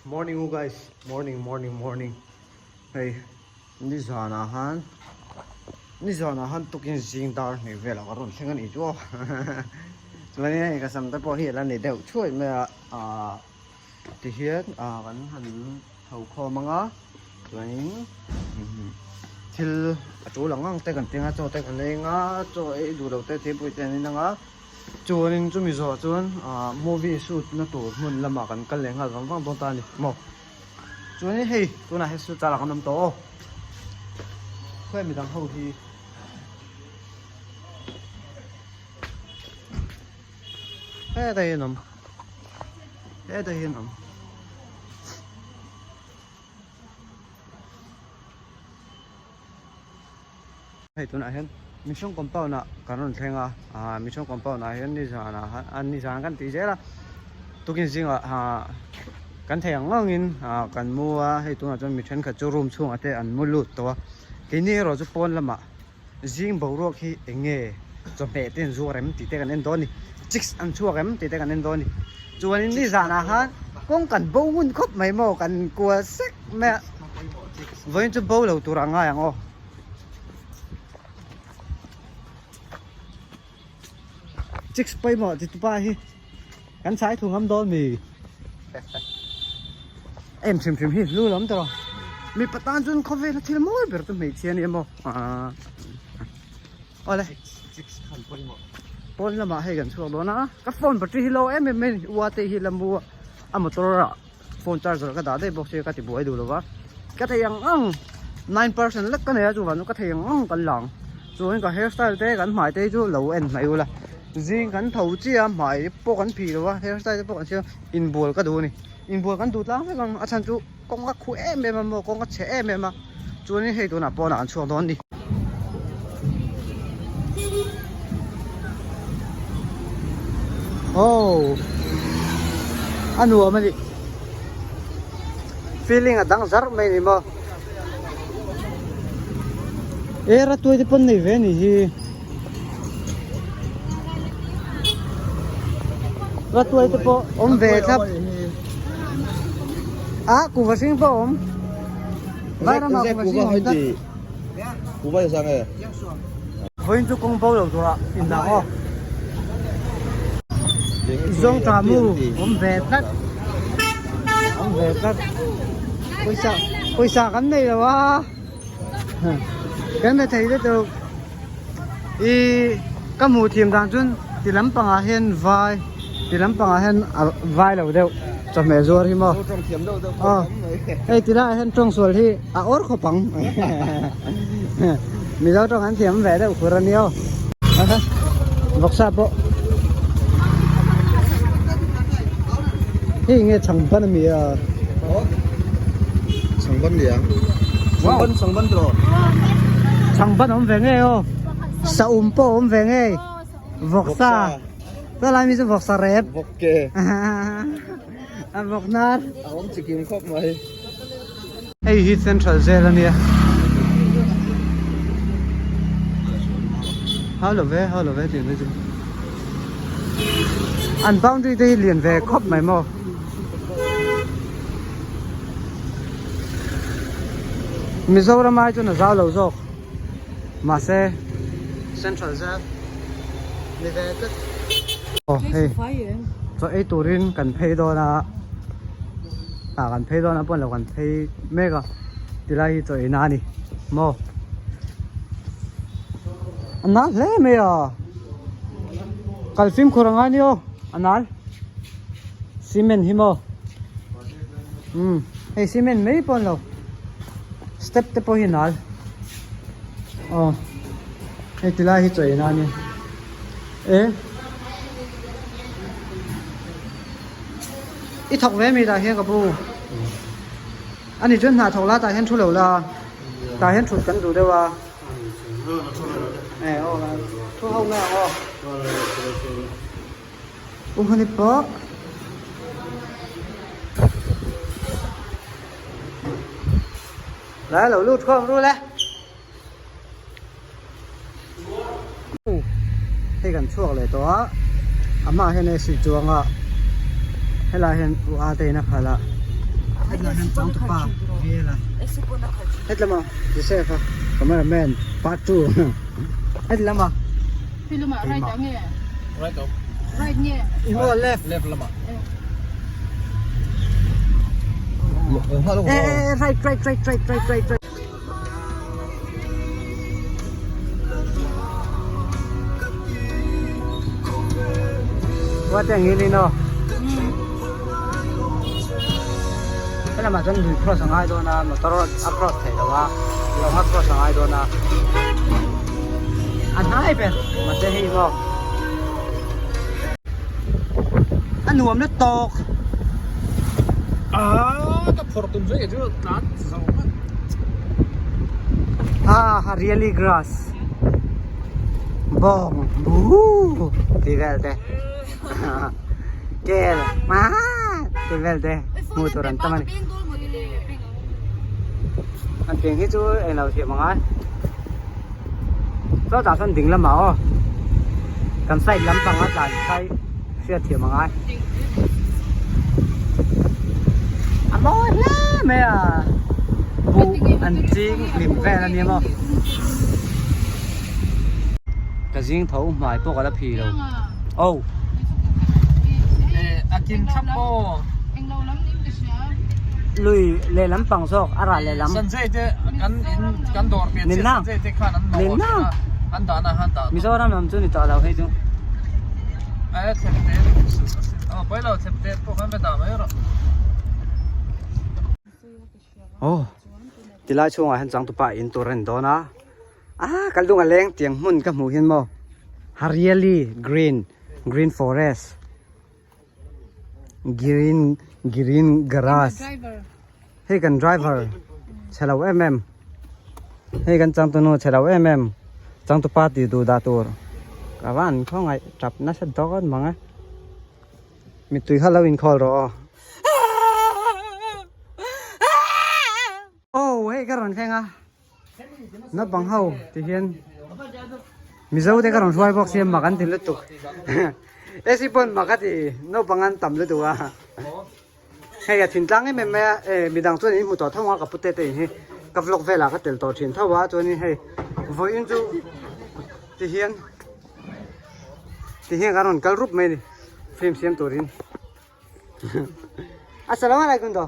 Morning u guys morning morning morning hei nizanah khan nizanah khan tukin zing dar hnih velah ka rawn thleng a nih chu aw chuanin hei ka sam te pawh hi a la ni deuh thuai mai a ahh tihian ah kan han tho khawm ang a chuanin thil a tul ang ang te kan ti ang a chaw te kan ei ang a chaw ei duh loh te thingpui te an in ang a. Chuanin chumi zawh chuan ah movie shoot na tur hmun lamah kan kal leh nghal vang vang dawn ta a ni maw. Chuanin hei tunah hian shoot char ah kan awm tawh aw. Khawi midang ho hi hetah hian awm hetah hian awm. Hei tunah hian mission compound ah kan rawn thleng a ah mission compound ah hian nizan ah khan ah nizan kan tih zel a tukin zingah ah kan thei ang ang in ah kan mu a hei tunah chuan mi thenkhat chu room chhungah te an mu lut tawh a keini erawh chu pawn lamah zing boruak hi eng nge chawhmeh te an zuar em tih te kan en dawn a ni chicks an chhuak em tih te kan en dawn a ni chuanin nizan ah khan kawng kan bo ngun khawp mai maw kan kual sek mai a vawiin chu bo lo tur a ngai ang aw. Chicks pawimawh ti tupa hi kan chhai thu ngam dawn mi em hrim hrim hi hlu lam tawh mipa tan chuan khawvela thil mawi ber chu hmeichhia a ni emaw awle pawn lamah hei kan chhuak dawn a ka phone battery hi low em em mai a ni ua te hi la mu a a motor ah. Phone charger ka dah daih bawk sia ka ti buai duh lova ka thei ang ang 9% lek ka nei a chuvang chu ka thei ang ang kan lang chuan ka hair style te kan hmai te chu lo en hmaih ula zing kan tho chiah a hmai pawh kan phih lova hair style te pawh kan siam inbual ka duh a ni inbual kan duh tlang vek ang a chhan chu kawng a khuh em em a maw kawng a chhe em em a chuanin hei tunah pawnah an chhuak dawn a ni. Oh a nuam a ni feeling a dang zarh mai a ni maw e ratuai te pawn nei ve a nih hi ratuai te pawh awm ve thlap a kuhva hring pawh a awm vairamah kuhva hring a awm tlat. Vawiin chu kawng bo lo turah indah aw. Zawng tha mu awm ve tlat. Awm ve tlat. Pawisa pawisa kan nei lo a. Kan be thei te chu i ka hmuh thiam dan chuan ti lampangah hian vai ti lampangah hian a vai lo deuh chawhmeh zuar hi maw. Aw hei ti laiah hian tawngsual hi a awr khawp ang Mizo tawng an thiam ve deuh khur a nia aw vawksa pawh hei nge chhangban a mi a chhangban ni ang chhangban chhangban tawh chhangban awm ve ngei aw saum pawh awm ve ngei vawksa Helai mi chu vawksa rep vawk ke a vawk hnar a awm chikim khawp mai hei hi central jail a nia hau lo ve hau lo ve tih mai chu an boundary te hi lian ve khawp mai maw Mizoram ai chuan a zau lo zawk mahse central jail ni ve tlat aw hei chaw ei turin kan phei dawn a ah kan phei dawn a pawn lo kan phei mek a tilai hi chaw eina a ni maw a nal hle mai a kal fimkhur a ngai nia aw a nal cement hi maw umm hei cement mai pawh a ni lo step te pawh hi a nal aw hei tilai hi chaw eina a nia e i thawk ve mi tah hian ka pu ani chuan hna thawk la tah hian thu lo la tah hian thut kan duh deuh a e aw thu ho mai ang aw u hmani pawh Lai lo lut khawm ru le. Hei kan chhuak leh tawh a, a hmaah hian AC chuang a, helaiah hian u a te in a khalh a. Hetlai hian changtupa Vela hetlama Joseph a cameraman part 2 hetlama keimah left left lamah eh eh right right right right right right right What a ngili no. Helamah chuan lui cross a ngai dawn a motor a cross theih lo a lawng a cross a ngai dawn a a hnai ber mahse hei maw a nuam lutuk tawk. Ah ka phawrh tum chu chu tlan zo ngat. Ah hariyali grass bawng buh tih vel te kel tih vel te hmuh tur an tam a ni. An piang hi chu englo thiam ang a sawtah sawn ding lamah aw kan side lampang a tlan phai hriat thiam ang a a mawi hle mai a buh an ching hlim vel a nia maw ka zing tho hmai pawh ka la phi lo oh. A kim thlap maw? Lui lehlam pang zawk a rah lehlam. Sanjay te kan in kan dawr pian chiah Sanjay te khan an nawh thin a an dahna han dah tawh. Mizoram lam chu ni tawh lo hei chu. A thlep te aw pawi lo thlep te pawh khan va dah mai rawh. Aw tilai chhungah hian changtupa in tur a ni dawn a. Ah ka lung a leng tiang hmun ka hmuh hian maw Hariyali green green forest green green grass hei kan driver chhe lo em em hei kan changtunu chhe lo em em changtupa tih duh dah tur ka van khawngaih tap nasa dawn mang e mittui kha lo inkhawl rawh aw. Aw hei ka rawn thleng a. Naupang ho ti hian Mizo te ka rawn hruai bawk sia mak an ti lutuk AC pawn mak a ti naupang an tam lutuk a hei a thintlang em em mai a e midang chuan in hmu tawh tho ang a ka pute te in hi ka vlog velah ka tel tawh thin tho a chuanin hei vawiin chu ti hian ti hian kan rawn kal rup mai a ni film siam turin. Assalamualaikum do.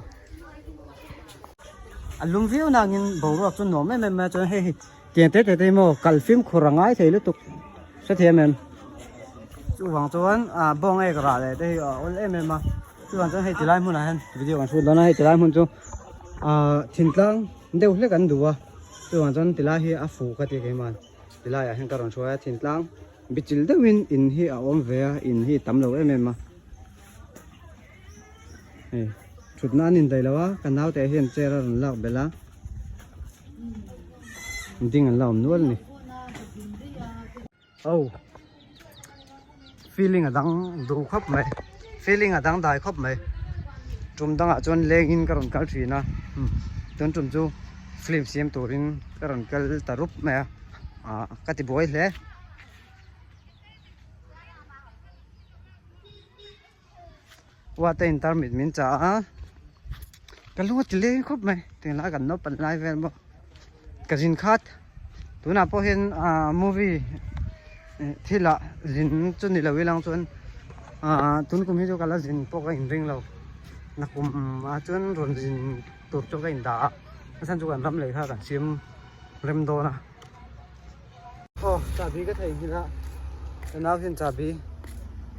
A lum viau nangin boruak chu nuam em em mai a chuan hei hi tiang te te te hi maw kal fimkhur a ngai thei lutuk hrethiam em chuvang chuan ah bawng ek rah leh te hi a awl em em a chuvang chuan hei ti lai hmunah hian video kan hrut dawn a hei ti lai hmun chu ah thintlang deuh hlek an duh a chuvang chuan ti lai hi a fuh ka ti keimah ti laiah hian ka rawn hruai a thintlang bichilh deuhin in hi a awm ve a in hi tam lo em em a. Hei thutna an indaih lo a ka naute hian chair a rawn lak belh a ding an la awm nual a ni oh feeling a dang duh khawp mai feeling a dang dai khawp mai tum dangah chuan lengin ka rawn kal thin a tun tum chu film siam turin ka rawn kal ta rup mai a ah ka ti buai hle. Uate in tarmit min chah a ka lu a ti leng khawp mai tunlai kan naupang lai vel bawk ka zin khat tunah pawh hian ah movie thil ah zin chu ni lo ilang chuan ah tun kum hi chu ka la zin pawh ka inring lo nakum ah chuan rawn zin tur chu ka indah a a chhan chu kan ram leh kha kan siam rem dawn a. Aw chahbi ka theihnghilh a ka nau hian chahbi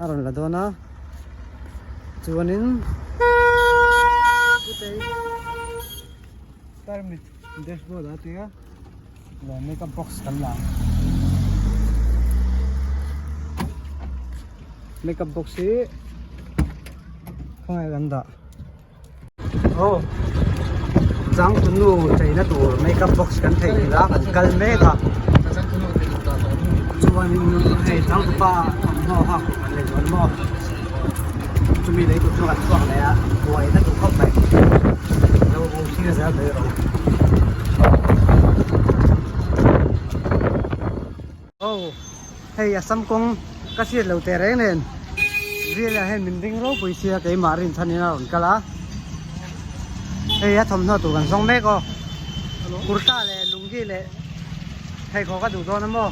a rawn la dawn a chuanin tarmit dashboard a tia leh makeup box kan la ang makeup box hi khawnge kan dah. Aw changtunu cheina tur makeup box kan theih nghilh a kan kal mek a chuanin hei changtupa thawmhnaw hak tur kan lei dawn maw chumi lei tur chu kan chhuak leh a buai na duh khawp mai lo thlir zel mai rawh u. Aw hei Assam kawng ka hriat lo teh reng nen Velah hian min ring ropui sia keimah rinchhanin a rawn kal a. Hei a thawmhnaw tur kan zawng mek aw. Kurta leh lungi leh pheikhawk a duh dawn a maw?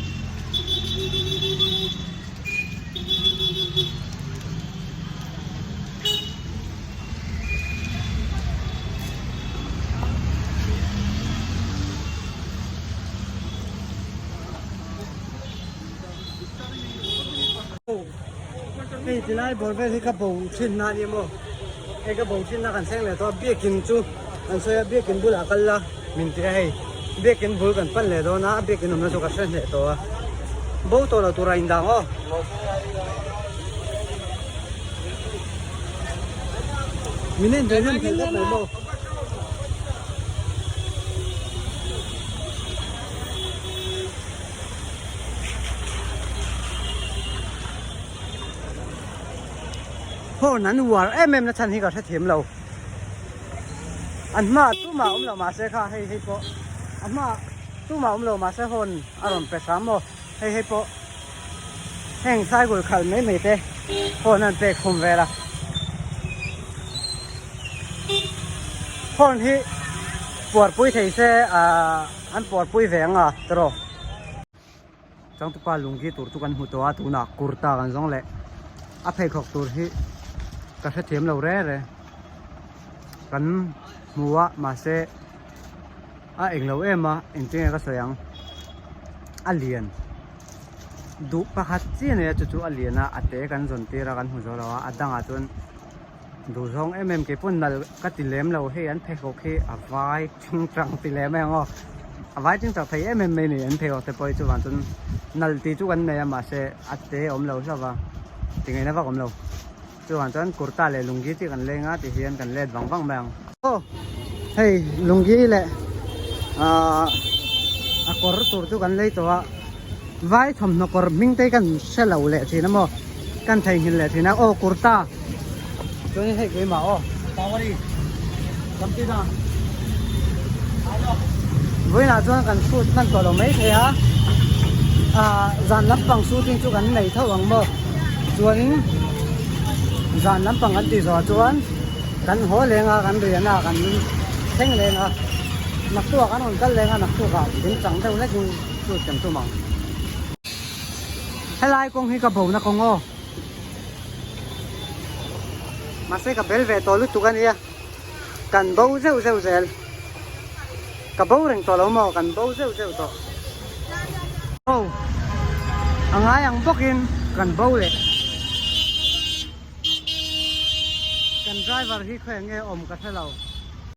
Hei tilai bawr vel hi ka bo thin na a ni maw hei ka bo thin na kan thleng leh tawh a biakin chu an sawi a biakin bulah kal la min ti a hei biakin bul kan pan leh dawn a a biakin awmna chu ka hre hneh tawh a bo tawh lo tur a indang aw. Min en ve hnem thei khawp mai maw. Horn an uar em em na chhan hi ka hrethiam lo. An hmaah tumah awm lo mahse kha hei hei pawh a hmaah tumah awm lo mahse horn a rawn pe hram maw hei hei pawh heng cycle khalh mai mai te horn an pek khum vel a. Horn hi puarpui thei se ahh. An puarpui ve ang a tiraw. Changtupa lunggi tur chu kan hmu tawh a tunah kurta kan zawng leh a pheikhawk tur hi ka hrethiam lo re re kan hmu a mahse a englo em a engtin nge ka sawi ang a lian duh pakhat chiah a nei a chu chu a lian a a te kan zawn tir a kan hmu zo lo a a dangah chuan. Duh zawng em em kei pawn nalh ka ti lem lo hei an pheikhawk hi a vai tingtang ti lem mai ang aw a vai tingtang thei em em mai ni an pheikhawk te pawh hi chuvang chuan nalh tih chu kan nei a mahse a te a awm lo hlauh va ti ngaihna vak a awm lo chuvang chuan kurta leh lunggi chi kan leng a ti hian kan let vang vang mai ang. Aw hei lunggi leh ahh a kawr tur chu kan lei tawh a vai thawmhnaw kawr hming te hi kan hre lo leh thin a maw kan theihnghilh leh thin a aw kurta chuanin hei keimah aw vawiinah chuan kan shoot hman tawh lo mai thei a ah zan lampang shooting chu kan nei tho ang maw chuanin zan lampang kan tih zawh chuan. Kan haw leng a, kan rian a, kan thleng leng a, naktuah kan rawn kal leng a, naktukah thil chang deuh hlekin chut kan tum ang. Helai kawng hi ka bona kawng aw. Mahse ka bel ve tawh lutuk a nia, kan bo zeuh zeuh zel. Ka bo reng tawh lo maw, kan bo zeuh zeuh tawh. Aw, a ngai ang bawkin kan bo leh. Kan driver hi khawi nge awm ka hre lo.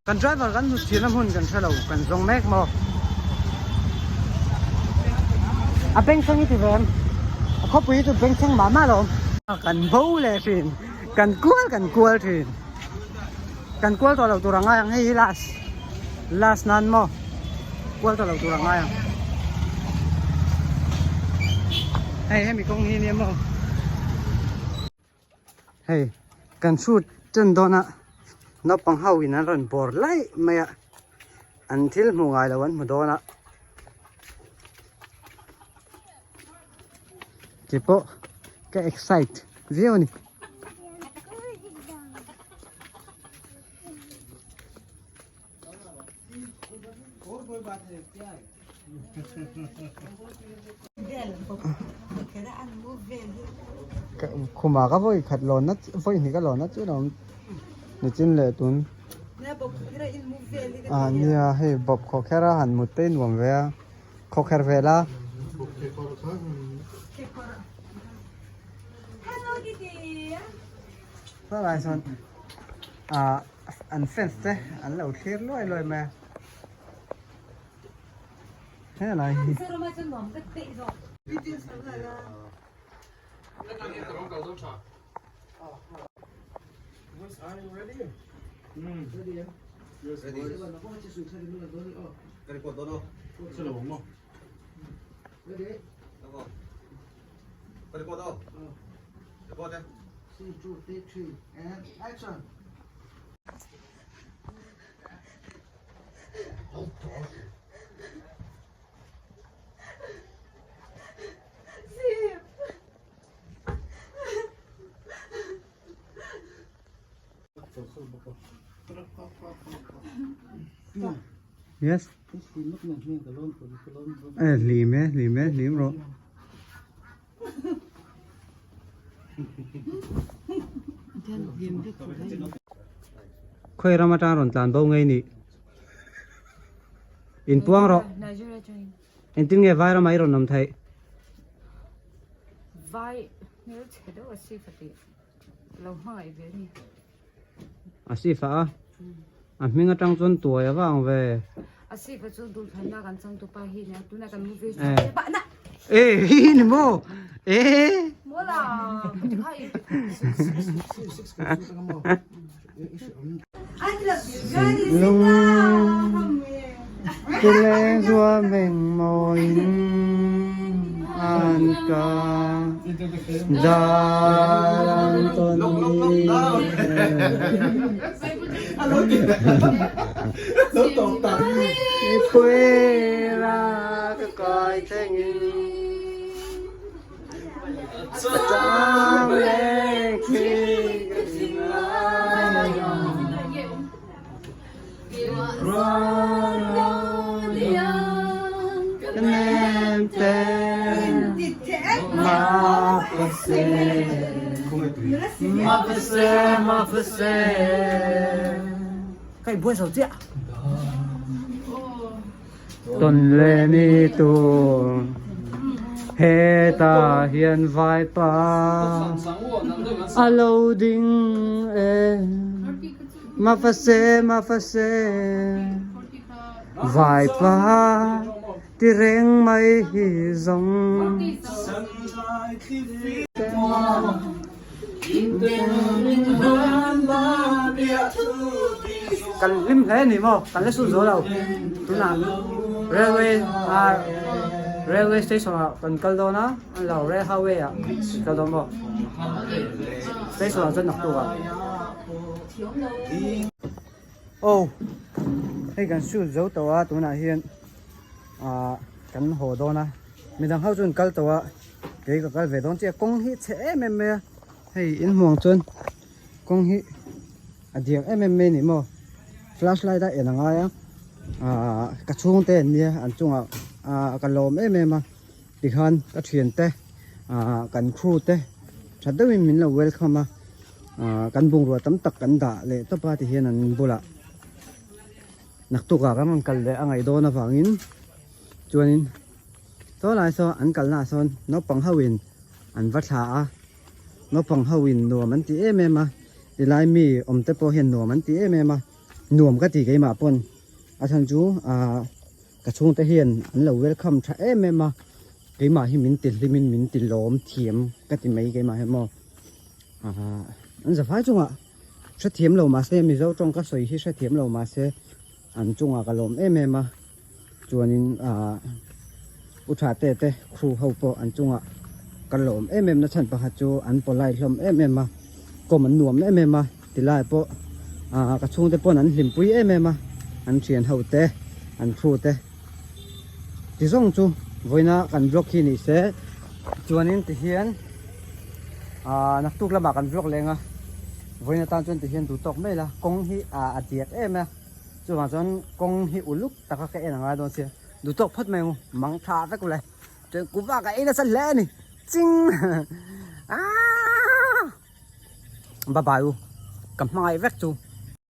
Kan driver kan hnut chhirna hmun kan hre lo, kan zawng mek maw. A bengchheng i ti ve em? A khawpui hi chu bengchheng mah mah lo awm. Kan bo leh thin, kan kual kan kual thin. Kan kual tawh lo tur a ngai ang, hei hi last last nan maw kual tawh lo tur a ngai ang. Hei hemi kawng hi nia maw. Hei kan shoot chen dawn a naupang ho in an rawn bawr laih mai a an thil hmu ngai lo an hmu dawn a. Keipawh ka excite viau a ni. Khumah ka vawi khat lawn na vawi hnih ka lawn na chu lo nichin leh tun ah nia hei bawp khaw kher a han mut te nuam ve a khaw kher vel a. Helai sawn ah an fence te an lo thlir luai luai mai a helai hi. Yes. Eh hlim e hlim e hlim rawh. Khawi ram atang rawn tlan bo ngei nih. Inpuang rawh. Engtin nge vai ramah i rawn awm theih? Vai hmel chhe deuh a sifa tih lo hmangaih ve a ni. A sifa a? A hming atang chuan tuai a vang ve. A sifa chu duhthlanna kan changtu pa hi nia tuna kan movie eh. Pa na. Eh hi ni maw? Eh. Mola. Kha i. Lung ti leng zua meng mawiin an ka dar an tawn hi. Puera ka kai thlengin Chang leng khi ka thin lai Ka nem te ma pa se ma pa se ma pa se Kai buai zo chiah Tawn leh ni tur hetah hian vaipa a lo ding e Mafase mafase vaipa ti reng mai hi zawng. Kan hlim hle ni maw kan la sut zo lo tunah railway ah railway station ah kan kal dawn a an lo rail highway ah kan kal dawn maw station ah chuan naktuk ah aw hei kan sut zo tawh a tunah hian ah kan haw dawn a midang ho chu an kal tawh a. Kei ka kal ve dawn chiah kawng hi chhe em em mai a hei in hmuh ang chuan kawng hi a diak em em mai a ni maw flash light a en a ngai a ahh ka chhungte an nia an chungah ahh ka lawm em em a tikhan ka thiante ahh kan crew te tha deuhin min lo welcome a ahh kan bungrua tam tak kan dah leh tawp a tihian an bulah naktukah kan rawn kal leh a ngaih dawn avangin chuanin. Saw lai saw an kalna ah sawn naupang ho in an va thla a, naupang ho in nuam an ti em em a, tilai mi awm te pawh hian nuam an ti em em a, nuam ka ti keimah pawn a chhan chu ahh ka chhungte hian an lo welcome tha em em a, keimah hi min ti hlim in min ti lawm thiam ka ti mai keimah hi maw ahh an zafai chungah hrethiam lo mahse mizo tawng ka sawi hi hrethiam lo mahse an chungah ka lawm em em a. Chuanin aah u tha te te crew ho pawh an chungah ka lawm em em na chhan pakhat chu an polite hlawm em em a kawm an nuam em em a tilai pawh aah ka chhungte pawn an hlimpui em em a an thian ho te an crew te ti zawng chu vawiina kan vlog hi ni se chuanin tihian aah naktuk lamah kan vlog leng a vawiin atan chuan tihian duh tawk mai la kawng hi aah a diak em a. Chuvang chuan kawng hi uluk taka ka en a ngai dawn sia duh tawk phawt mai ang u mang tha vek ule chuan kuva ka ei nasa hle a ni ching aaa bye bye u ka hmangaih vek chu.